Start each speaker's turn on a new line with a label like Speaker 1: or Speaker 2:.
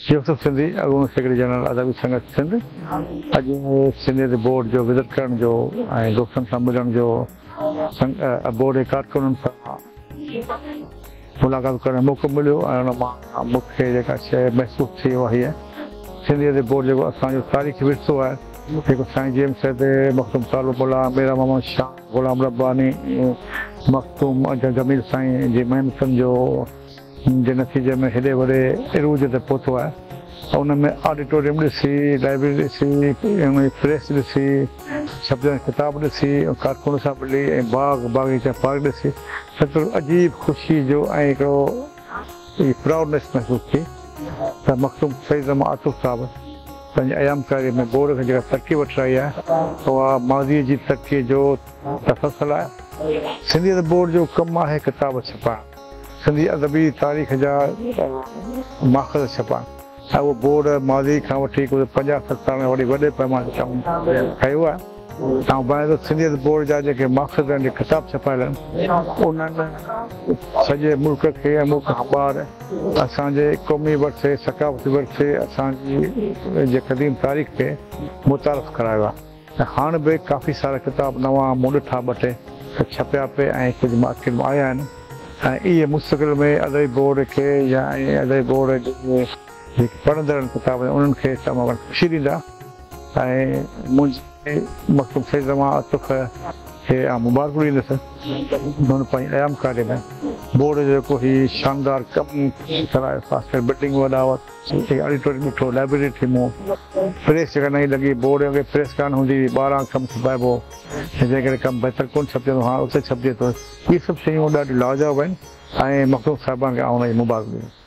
Speaker 1: يوسف سنڌي، اڳوڻو secretary general Adabi Sangat Sindh, اڄ سنڌي ادبي بورڊ جو وزٽ ڪرڻ جو ۽ دوستن سان ملڻ جو، بورڊ جي ڪارڪنن سان ملاقات ڪرڻ جو موقعو مليو ۽ ان مان مون کي جيڪا شيء محسوس ٿي اها هيء سنڌي ادبي بورڊ جيڪو اسان جو تاريخي ورثو آهي، جيڪو سائين جي ايم سيد، مخدوم طالب الموليٰ، ميران محمد شاهه، غلام رباني، مخدوم جميل سائين جي محنتن جو جي نتيجي ۾ هيڏي وڏي عروج تي پهتو آهي. ان ۾ آڊيٽوريم ڏسي، لائبريري ڏسي، ان جي پريس ڏسي، ڇپجندڙ ڪتاب ڏسي، ڪارڪن سان ملي ۽ باغ باغيچا پارڪ ڏسي هڪڙو عجيب خوشي جو ۽ هڪڙو پرائوڊنيس محسوس ٿي ته مخدوم سيد زمان عاطف صاحب پنهنجي ايامڪاري ۾ بورڊ کي جيڪا ترقي وٺرائي آهي اها ماضي جي ترقي جو تسلسل آهي. سنڌي ادب بورڊ جو ڪم آهي ڪتاب ڇپائڻ، سنڌي ادبي تاريخ جا ماخذ ڇپائڻ ۽ اهو بورڊ ماضي کان وٺي ڪجهه 50 60 سالن کان وٺي وڏي پئماني تي ڪم ڪيو آهي. آئون ڀانيان ٿو سنڌي ادب بورڊ جا جيڪي ماخذ ۽ جيڪي ڪتاب ڇپايل آهن انهن سڄي ملڪ کي ۽ ملڪ کان ٻاهر اسان جي قومي ورثي، ثقافتي ورثي، اسان جي قديم تاريخ کي متعارف ڪرايو آهي. ۽ هاڻ به ڪافي سارا ڪتاب نوان مون ڏٺا ٻه ٽي ته ڇپيا پئي ۽ ڪجهه مارڪيٽ ۾ آيا آهن ۽ اهي مستقبل ۾ ادبي بورڊ کي يا ادبي بورڊ جي جيڪي پڙهندڙ آهن ڪتاب جا انهن کي تمام گهڻي خوشي ڏيندا ۽ منهنجي مخدوم سيد زمان عاطف کي آئون مبارڪون ڏيندس هن پنهنجي ايام ڪاري ۾ بورڊ جو جيڪو هي شاندار ڪم ڪرايو خاص ڪري بلڊنگ اڏاوت هي آڊيٽوريم ڏٺو، لائبريري ڏٺي مون، پريس جيڪا نئين لڳي، بورڊ اڳي پريس ڪانه هوندي هئي، ٻاهران ڪم ڇپائبو هو، جنهن ڪري ڪم بهتر ڪونه ڇپجندو هو، هاڻ اتي ڇپجي ٿو. اهي سڀ شيون ڏاڍيون لاجواب آهن ۽ مخدوم صاحبان کي آئون ان جي مبارڪ ڏيندس.